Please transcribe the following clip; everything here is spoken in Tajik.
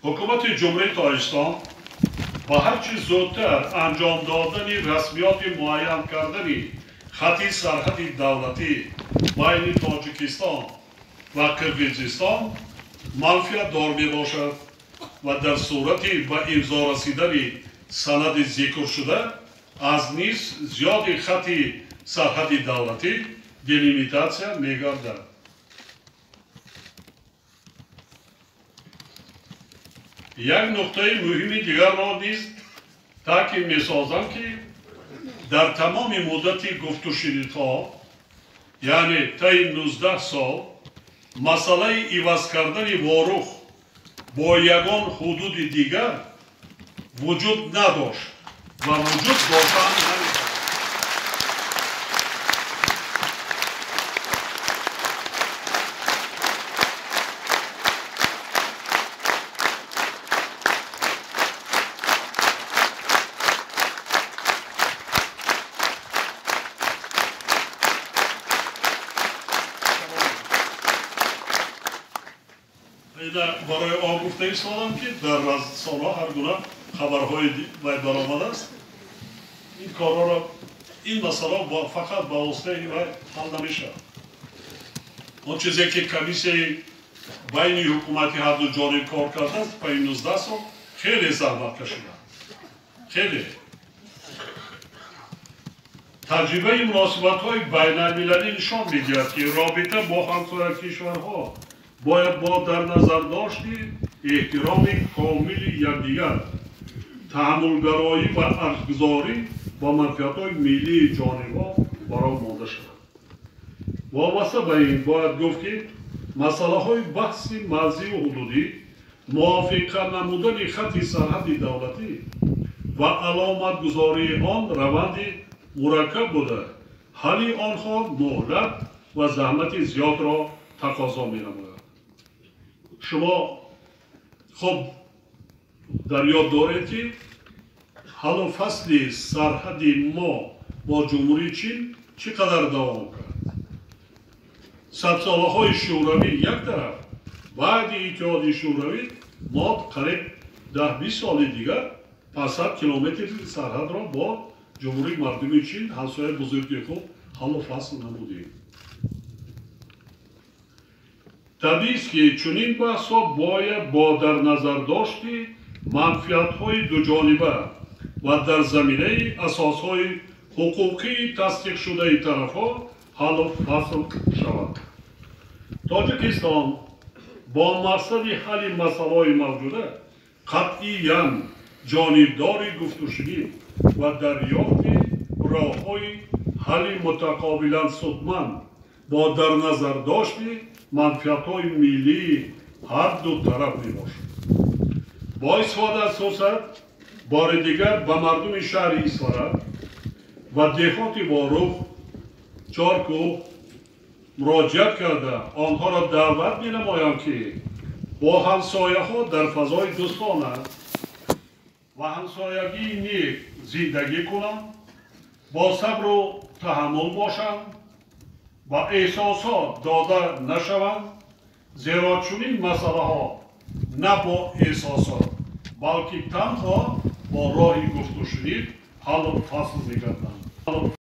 Ҳукумати Ҷумҳурии Тоҷикистон ба ҳарчи зудтар анҷом додани расмиёти муайян кардани хати сарҳади давлатӣ байни Тоҷикистон ва Қирғизистон манфиатдор мебошад ва дар сурати ба имзо расидани санади зикршуда аз нисф зиёди хати сарҳади давлатӣ делимитатсия мегардад. Як нуқтаи муҳими дигарро низ таъкид месозам, ки дар тамоми муддати гуфтушунидҳо, яъне таи 19 сол, масъалаи иваз кардани Ворух бо ягон ҳудуди дигар вуҷуд надошт ва вуҷуд дошта наметавонад. Барои он гуфта истодам, ки дар расонаҳо ҳар гуна хабарҳои вай баромадааст. Ин корҳоро, ин масъала фақат ба воситаи вай ҳал намешавад. Он чизе ки комиссияи байни ҳукумати ҳарду ҷониб кор кардааст, пайи 19 сол хеле заҳмат кашиданд. Хеле. Таҷрибаи муносибатҳои байналмилалӣ нишон медиҳад, ки робита бо ҳамсоя кишварҳо бояд бо дар назардошти эҳтироми комили якдигар, таҳаммулгароӣ ва арзгузорӣ ба манфиатҳои миллии ҷонибҳо бароҳ монда шавад. Вобаста ба ин бояд гуфт, ки масъалаҳои баҳси марзию ҳудудӣ, мувофиқа намудани хати сарҳади давлатӣ ва аломатгузории он раванди мураккаб буда, ҳалли онҳо муҳлат ва заҳмати зиёдро тақозо менамояд. Шумо хуб дар ёд доред, ки ҳаллу фасли сарҳади мо бо Ҷумҳурии Чин чӣ қадар давом кард. Садсолаҳои Шӯравӣ як тараф, баъди Иттиҳоди Шӯравӣ мо қариб 10-20 соли дигар 500 километри сарҳадро бо Ҷумҳурии Мардумии Чин, ҳамсояи бузурги худ, ҳаллу фасл намудем. Табиист, ки чунин баҳсҳо бояд бо дар назардошти манфиатҳои дуҷониба ва дар заминаи асосҳои ҳуқуқии тасдиқшудаи тарафҳо ҳаллу фасл шавад. Тоҷикистон бо мақсади ҳалли масъалаҳои мавҷуда қатъиян ҷонибдори гуфтушунид ва дарёфти роҳҳои ҳалли мутақобилан судманд бо дар назардошти манфиатҳои миллии ҳар ду тараф мебошад. Бо истифода аз фурсат бори дигар ба мардуми шаҳри Исфара ва деҳоти Ворух, Чоркӯҳ муроҷиат карда онҳоро даъват менамоям, ки бо ҳамсояҳо дар фазои дӯстона ва ҳамсоягии нек зиндагӣ кунанд, бо сабру таҳаммул бошанд, ба эҳсосот дода нашаванд, зеро чунин масъалаҳо на бо эҳсосот, балки танҳо бо роҳи гуфтушунид ҳаллу фасл мегарданд.